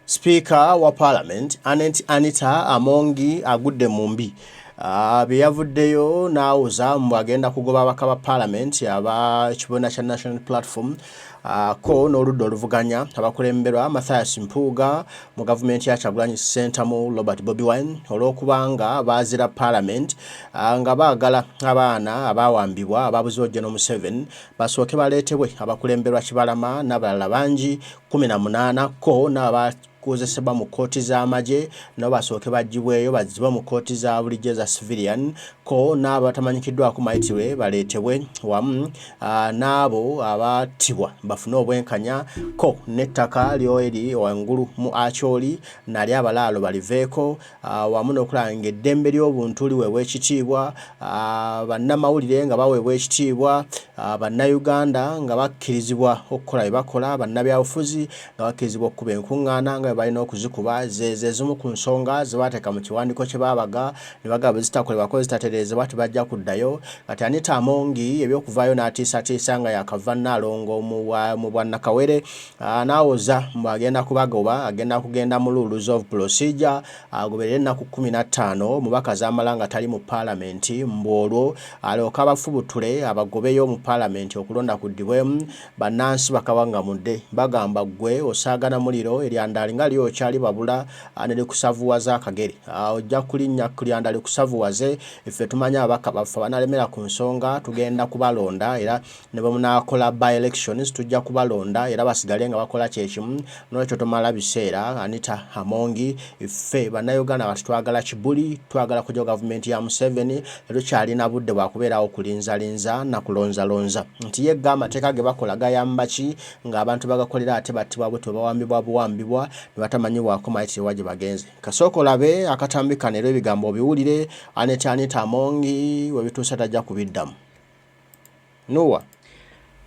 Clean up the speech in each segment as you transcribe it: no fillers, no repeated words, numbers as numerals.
Sipiika wa Palamenti Annet Anita Amongi agudde mu mbi bye yavuddeyo n'awoza mbu agenda kugoba ababaka ba Palamenti aba kibiina kya National Platform ko n'oludda oluvuganya abakulemberwa Mathias Mpuuga mu gavumenti ya Kyagulanyi Ssentamu Robert Bobi Wine olw'okubanga baazira Palamenti nga baagala abaana abaawambibwa abaabuzibwa General Museveni basooke baleetebwe abakulemberwa Kibalama n'abalala bangi 18 ko n'abakozesebwa mu kkooti z'amagye nabo basooke baggyibweyo bazzibwe mu kkooti za bulijjo eza civilian ko n'abatamanyikiddwako mayitibwe baleetebwe wamu n'abo abattibwa bafune obwenkanya ko n'ettaka ly'eri wangulu mu Acholi nalyo abalaalo baliveeko wamu n'okulaba ng'eddembe ly'obuntu liweebwa ekitiibwa, bannamawulire nga baweebwa ekitiibwa, bannayuganda nga bakkirizibwa okukola bye bakola, bannabyabufuzi nga bakkirizibwa okukuba enkuŋŋaana nga bwe balina okuzikuba. Ze zimu ku nsonga ze baateeka mu kiwandiiko kye baabaga ne bagamba bwe zitakolebwako zitatereezebwa tebajja kuddayo. Kati Anita Amongi eby'okuvaayo n'atiisatiisa nga yaakava Nnaalongo mu bwannakawere n'awoza mbu agenda kubagoba, agenda kugenda mu rules of procedure agoberere ennaku 15 omubaka z'amala nga tali mu Palamenti mbu olwo alyoke abafubutule abagobeyo mu Palamenti okulonda kuddibwemu. Bannansi bakabangamudde bagamba ggwe osaagana muliro eryandaali nga lyokya libabula ne likusavuwaza akagere. Ojja kulinnya ku lyanda likusavuwaze. Ffe tumanyi ababaka baffe abanaalemera ku nsonga tugenda kubalonda era ne bwe munaakola by elections tujja kubalonda era basigale nga bakola kyekimu nolwekyo tomala biseera Anita Amongi ffe bannayuganda kati twagala kibuli twagala kujja gavumenti ya Museveni tetukyalina budde bwakubeerawo kulinzalinza na kulonzalonza nti ye ga amateeka ge bakola gayamba ki ng'abantu bagakolera ate battibwa butyo bawambibwa buwambibwa ne batamanyibwako mayitire wa gye bagenze. Kasooka olabe akatambi kano era ebigambo obiwulire Anita Anita Amongi we bituusa tajja kubiddamu. Nuwa.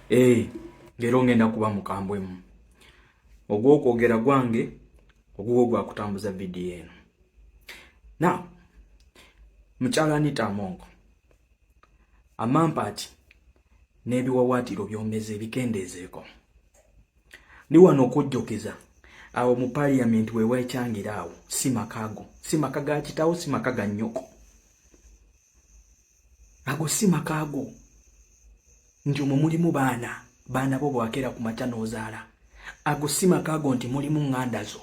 Eh, leero ngenda kuba mukambwemu. Ogw'okwogera gwange, ogugwo gwa kutambuza vidiyo eno. Now, mukyala Anita Among, amampaati n'ebiwawaatiro by'omeze ebikendeezeeko. Ndi wano okujjukiza awo mu parliament we weekyangira awo si maka go, si maka ga kitaawo, si maka ga nnyoko. Ago si maka go nti omwo mulimu baana, baana bo bwakeera ku makya n'ozaala. Ago si maka go nti mulimu ŋŋanda zo.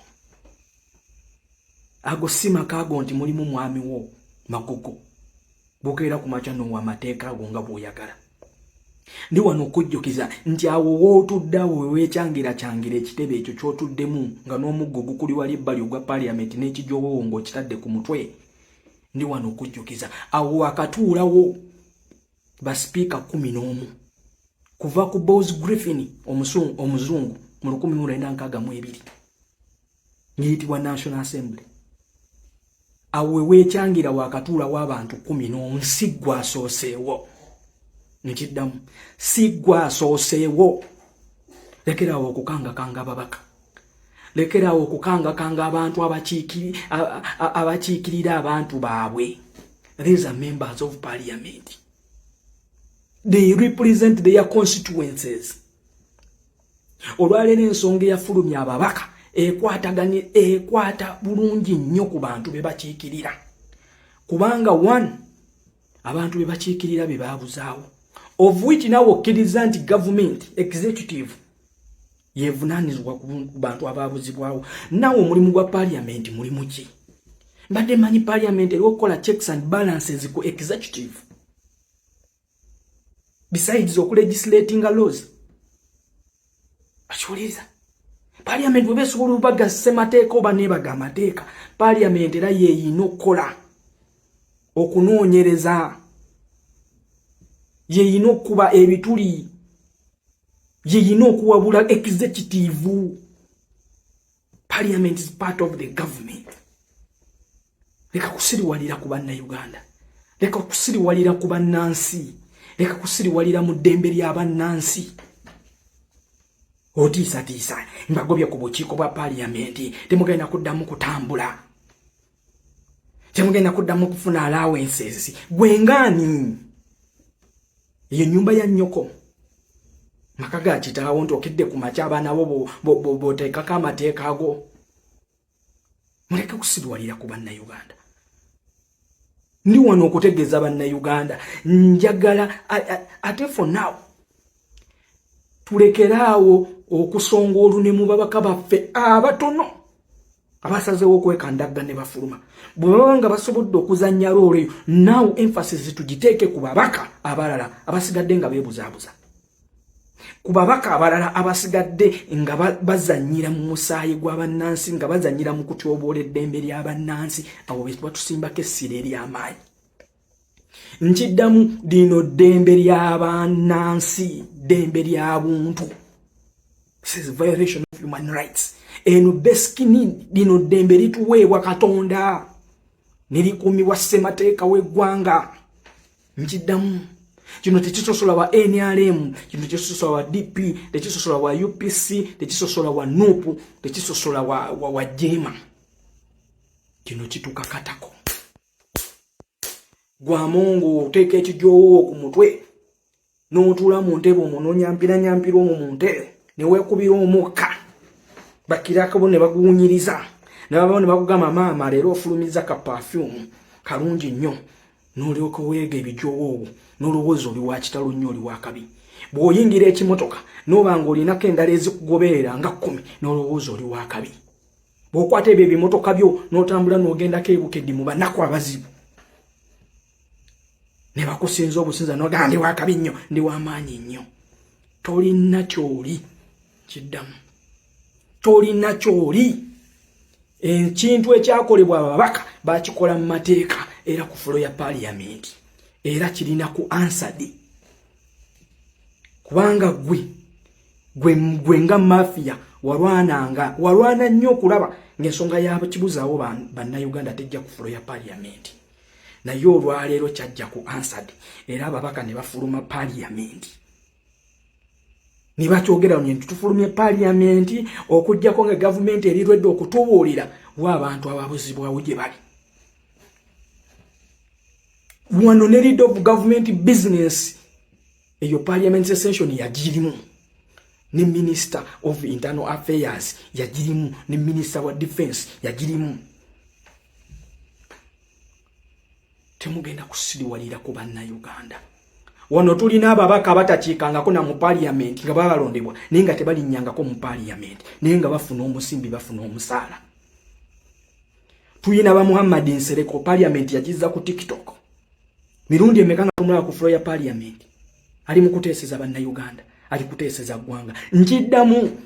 Ago si maka go nti mulimu mwami wo Magogo. Bwokeera ku makya n'owa amateeka ago nga bw'oyagala. Ndi wano okujjukiza nti awo w'otudde awo we weekyangiracyangira ekitebe ekyo ky'otuddemu nga n'omuggo gukuli wali ebbali ogwa paaliyamenti n'ekijoowowo ng'okitadde ku mutwe. Ndi wano okujjukiza awo wakatuulawo basipiika 11 kuva ku Bowes Griffin omuzungu mu 1962 ng'eyitibwa National Assembly. Awo we weekyangira wakatuulawo abantu 11, si ggwe asooseewo. Nkiddamu, si ggwe asooseewo. Lekeraawo okukangakanga ababaka, lekeraawo okukangakanga abantu abakiikirira abantu baabwe. These are members of parliament, they represent their constituencies. Olwaleero ensonga eyafulumya ababaka ekwataganye, ekwata bulungi nnyo ku bantu be bakiikirira, kubanga one, abantu be bakiikirira be baabuzaawo, of which naawe okkiriza nti government executive yevunaanyizibwa ku bantu abaabuzibwawo. Naawe omulimu gwa parliament mulimu ki? Mbadde manyi parliament eriwo okukola checks and balances ku executive besides okulegislatinga laws. Akiwuliriza, parliament bweba esobola obaga ssemateeka oba neebaga amateeka, parliament era yeeyina okukola okunoonyereza, yeyina okuba ebituli, yeyina okuwabula executive. Parliament is part of the government. Leka kusiriwalira ku bannayuganda, leka kusiriwalira ku bannansi, leka kusiriwalira mu ddembe ly'abannansi. Otiisatiisa mbagobye ku bukiiko bwa paaliyamenti, temugenda kuddamu kutambula, temugenda kuddamu kufuna allowances. Gwe ngaani? Eyo ennyumba ya nnyoko, maka ga kitaawo nti okedde ku makya abaana bo boteekako amateeka ago? Muleke kusiriwalira ku Bannayuganda. Ndi wano okutegeeza Bannayuganda, njagala ate for now tulekeraawo okusonga olune mu babaka baffe abatono abasazeewo okwekandagga ne bafuluma. Bwe baba nga basobodde okuzannya role eyo, now emphasis tugiteeke ku babaka abalala abasigadde nga beebuzaabuza, ku babaka abalala abasigadde nga bazannyira mu musaayi gw'abannansi, nga bazannyira mu kutyoboola eddembe ly'abannansi. Abo be tuba tusimbako essira ery'amaanyi. Nkiddamu, lino ddembe ly'abannansi, ddembe lya buntu. This is violation of human rights. Eno basic need, lino ddembe lituweebwa Katonda ne likuumibwa ssemateeka w'eggwanga. Nkiddamu, kino tekisosola wa NRM, kino tekisosola wa DP, tekisosola wa UPC, tekisosola wa NUP, tekisosola wa JEEMA. Kino kitukakatako. Gwamongo oteeka ekijoowo ku mutwe n'otuula mu ntebe omwo n'onyampira nyampira omwo mu ntebe ne weekubira omukka, bakirako ne baguwunyiriza ne babawo ne bakugamba, "Maama, leero ofulumiza ka perfume kalungi nnyo," n'olyoka weega ebijoowo n'olowooza oli wa kitalo nnyo, oli wakabi. Bw'oyingira ekimotoka n'oba ng'olinako endala ezikugoberera nga 10, n'olowooza oli wakabi. Bw'okwata ebyo ebimotoka byo n'otambula n'ogendako ebukeddi mu banaku abazibu ne bakusinza obusinza, nogaa, "Ndi wakabi nnyo, ndi wamaanyi nnyo." Tolina kyoli. Kiddamu, tolina kyoli. Ekintu ekyakolebwa ababaka bakikola mu mateeka era ku floor ya Paaliyamenti, era kirina ku Hansard, kubanga gwe nga mafia walwananga, walwana nnyo okulaba ng'ensonga yakibuzaawo Bannayuganda tejja ku floor ya Paaliyamenti. Naye olwaleero kyajja ku Hansard era ababaka ne bafuluma Paaliyamenti ne bakyogera nti tufulumye Paaliyamenti okugjako nga gavumenti erirwedde okutubuulira wa abantu ababuzibwawo gye bali. Wano ne leader of government business, eyo parliament session yagirimu, ne Minister of Internal Affairs yagirimu, ne Minister wa Defense yagirimu. Temugenda kusiriwalira ku Bannayuganda. Wano tulina ababaka abatakiikangako na mu Parliament, nga babalondebwa naye nga tebalinnyangako mu Parliament, naye nga bafuna omusimbi, bafuna omusaala. Tuyina ba Muhammad Nsereko, Parliament yagiza ku TikTok. Mirundi emeka nga tumulaba ku floor ya Parliament ali mu kuteeseza Bannayuganda, ali kuteeseza ggwanga? Nkiddamu,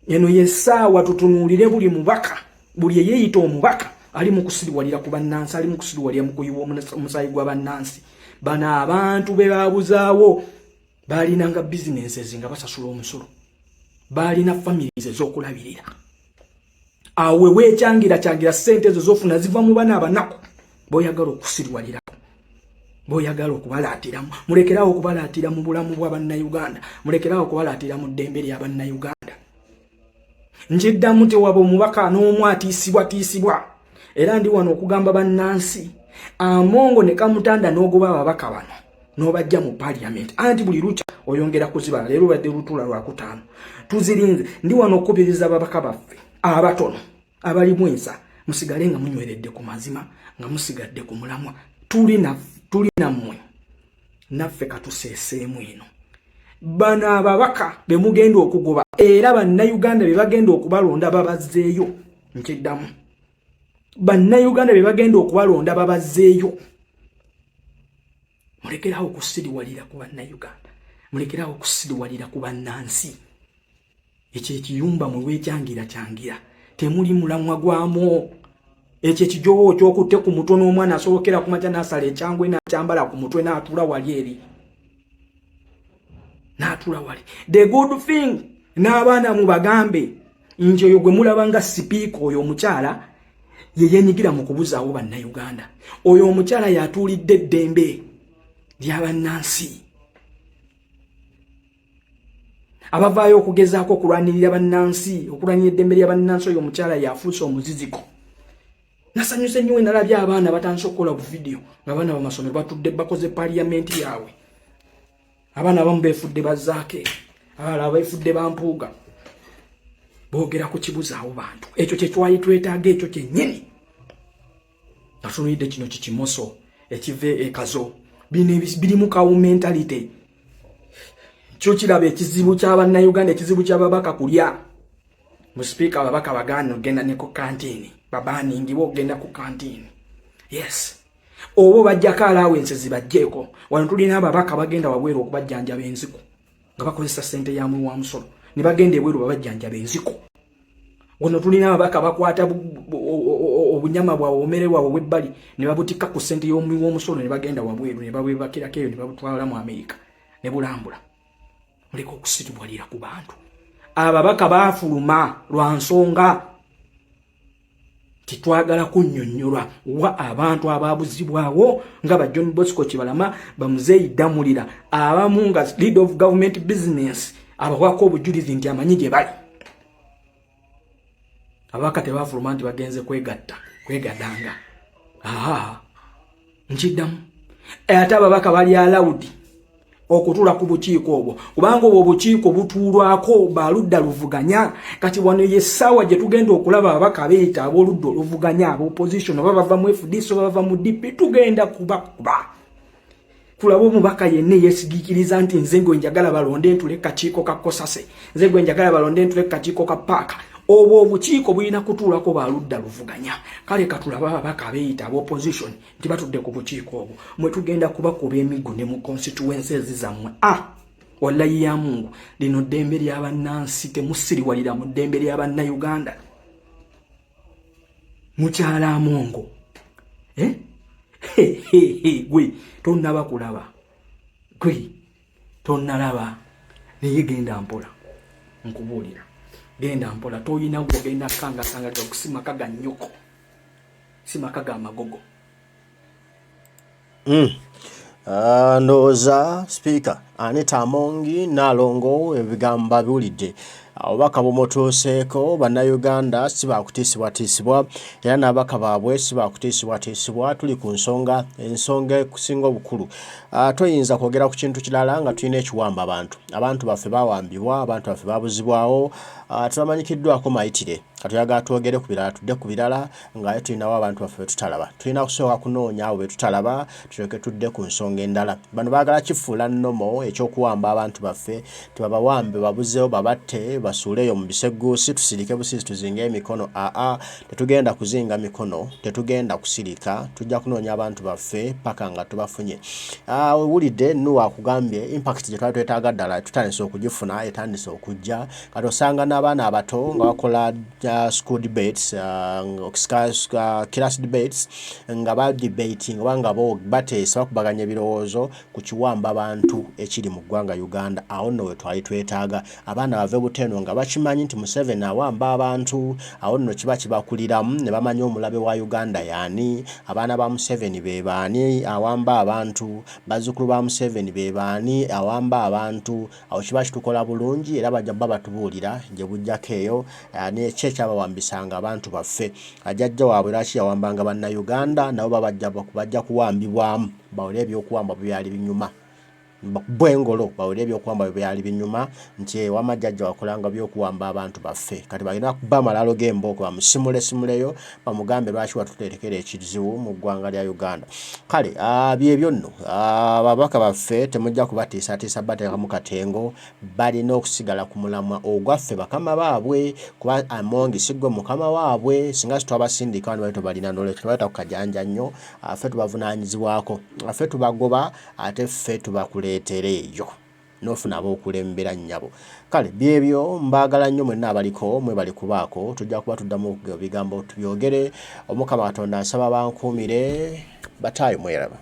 eno yessaawa tutunuulire buli mubaka, buli eyeeyita omubaka ali mu kusiriwalira ku bannansi, ali mu kusiriwalira mu kuyiwa omusaayi gwa bannansi. Bano abantu be babuzaawo balinanga businesses nga basasula omusolo, balina families ez'okulabirira. Awe weekyangira kyangira ssente ezo zofuna ziva mu bana abanaku boyagala okusiriwalirako, boyagala okubalaatiramu. Mulekerawo okubalaatira mu bulamu bwa Bannayuganda, mulekerawo okubalaatira mu ddembe lya Bannayuganda. Nkiddamu, tewaba omubaka n'omu atiisibwatiisibwa. Era ndi wano okugamba bannansi, Amongo ne Kamutanda n'ogoba ababaka bano n'obajja mu Parliament, anti buli lukya oyongera kuzibala. Leero lwadde lutula lwakutaano, tuzirinze. Ndi wano okukubiriza ababaka baffe abatono abalimu ensa, musigale nga munyweredde ku mazima, nga musigadde ku mulamwa. Tuli nammwe, naffe katuseeseemu eno. Bano ababaka be mugenda okugoba, era Bannayuganda be bagenda okubalonda babazzeeyo. Nkiddamu, Bannayuganda be bagenda okubalonda babazzeeyo. Mulekerawo okusiriwalira ku Bannayuganda, mulekerawo okusiriwalira ku bannansi. Ekyo ekiyumba mwe weekyangira kyangira temuli mulamwa gwamu. Ekyo ekijowo okyokutte ku mutwe n'omwana asobokera ku makya n'asala ekyangwe n'akyambala ku mutwe n'atuula wali eri, n'atuula wali. The good thing, n'abaana mubagambe nti oyo gwe mulaba nga sipiika, oyo omukyala ye yenyigira mu kubuzaawo Bannayuganda. Oyo omukyala yatuulidde eddembe ly'abannansi abavaayo okugezaako okulwanirira bannansi, okulwanirira eddembe lya bannansi. Oyo omukyala yafuuse omuziziko. Nasanyuse nnyo we nalabye abaana batandise okukola buvidiyo nga abaana bamasomero batudde bakoze Paliyamenti yaabwe. Abaana abamu beefudde bazaake, abalala beefudde bampuuga. Boogera ku kibuzaawo bantu, ekyo kye twali twetaaga, ekyo kyennyini. Natunulidde kino kikimoso ekiva ekazo, bino birimu cow mentality. Kyo kiraba ekizibu ky'abannayuganda, ekizibu ky'ababaka kulya mu sipiika. Ababaka bagaana okugenda ne ku kantiini, babaningibwa okugenda ku kantiini. Yes, oba obajjako allowance zibajjeeko. Wano tulina ababaka bagenda wabweru okubajjanjaba enziku nga bakozesa ssente ya muwi wa musolo, ne bagenda ebweru babajjanjaba enziku. Wano tulina ababaka bakwata obunyama bwabwe, obumere bwabwe obwebbali, ne babutikka ku ssente y'omuwi w'omusolo, ne bagenda wabweru ne babwebakirako eyo, ne babutwala mu Amerika ne bulambula. Muleka okusiribwalira ku bantu. Ababaka baafuluma lwa nsonga titwagala kunnyonnyolwa wa abantu ababuzibwawo nga ba John Bosco Kibalama, bamuzeeyi Ddamulira, abamu nga leader of government business abawako obujulizi nti amanyi gye bali. Ababaka tebafuluma nti bagenze kwegatta kwegadanga. Aa, nkiddamu, ate ababaka bali allowed okutuula ku bukiiko obwo, kubanga obwo obukiiko butuulwako baludda luvuganya. Kati wano yessaawa gye tugenda okulaba ababaka beeyita ab'oludda oluvuganya, ab'opposition, oba bava mu FDC oba bava mu DP. Tugenda kubakuba tulabe omubaka yenna eyeesigiikiriza nti nze gwe njagala balonde ntule kakiiko ka COSASE, nze gwe njagala balonde ntule kakiiko ka paaka. Obwo obukiiko bulina kutuulako baludda luvuganya. Kale katulabe ababaka abeeyita ab'opposition nti batudde ku bukiiko obwo. Mwe tugenda kubakuba emiggo ne mu constituencies zammwe. Ah, wallayi ya Mungu, lino ddembe ly'abannansi, temusiriwalira mu ddembe ly'abannayuganda. Mukyala Amongo, eh? Gwe tonnaba kulaba, gwe tonnalaba, naye genda mpola, nkubuulira, genda mpola. Toyina gwogenda kangasanga, kusimaka ga nnyoko, simaka ga Magogo. Ndowooza Sipiika Anita Amongi Nnaalongo ebigambo abiwulidde. Obubaka bumutuuseeko. Bannayuganda si baakutiisibwatiisibwa, era n'ababaka baabwe si baakutiisibwatiisibwa. Tuli ku nsonga, ensonga ekusinga obukulu. Toyinza kwogera ku kintu kirala nga tulina ekiwamba abantu. Abantu baffe bawambibwa, abantu baffe babuzibwawo, tebamanyikiddwako mayitire. Kati oyagala twogere ku birala, tudde ku birala ng'ate tulinawo abantu baffe betutalaba. Tulina kusooka kunoonya abo betutalaba, tulyoke tudde ku nsonga endala. Bano baagala kifuula nnomo ekyokuwamba abantu baffe. Tebabawambe, babuzeewo, babatte, basuuleeyo mu bisegguusi, tusirike busiisi, tuzinge emikono. Aa, tetugenda kuzinga mikono, tetugenda kusirika, tujja kunoonya abantu baffe paka nga tubafunye. Owulidde Nuwa akugambye impact gye twali twetaaga ddala tutandise okugifuna, etandise okujja. Kati osanga n'abaana abato nga bakola school debates, class debates, nga badebating oba nga bateesa, bakubaganya ebirowoozo ku kiwamba bantu ekiri mu ggwanga Uganda. Awo nno we twali twetaaga abaana bave buteno nga bakimanyi nti Museveni awamba abantu. Awo nno kiba kibakuliramu ne bamanya omulabe wa Uganda y'ani, abaana ba Museveni be baani awamba abantu, bazzukulu ba Museveni be baani awamba abantu. Awo kiba kitukola bulungi, era bajja bba batubuulira gye bujjako eyo ki ekyabawambisanga abantu baffe, jjajja waabwe lwaki yawambanga Bannayuganda. Nabo babajja bajja kuwambibwamu bawulire ebyokuwamba bwe byali binyuma, bakubwe engolo bawulire ebyokuwamba bwe byali binyuma, nti wamma jjajja wakolanga byokuwamba abantu baffe. Kati balina kuba amalalo g'embooko, bamusimulesimuleyo, bamugambe lwaki watuterekera ekizibu mu ggwanga lya Uganda. Kale byebyo nno. Ababaka baffe temujja kubatiisatiisa bateekamu katengo. Balina okusigala ku mulamwa ogwaffe bakama baabwe, kuba Amongi si ggwe mukama waabwe. Singa sitwabasindika wano bali tobalina, nolwekyo tebaleta ku kajanja nnyo. Ffe tubavunaanyizibwako, ffe tubagoba, ate ffe tubakuleetera eyo n'ofuna ab'okulembera, nnyabo. Kale byebyo, mbaagala nnyo mwenna abaliko, mwebali kubaako. Tujja kuba tuddamu ebigambo tubyogere. Omukama Katonda nsaba bankuumire. Bataayo, mweraba.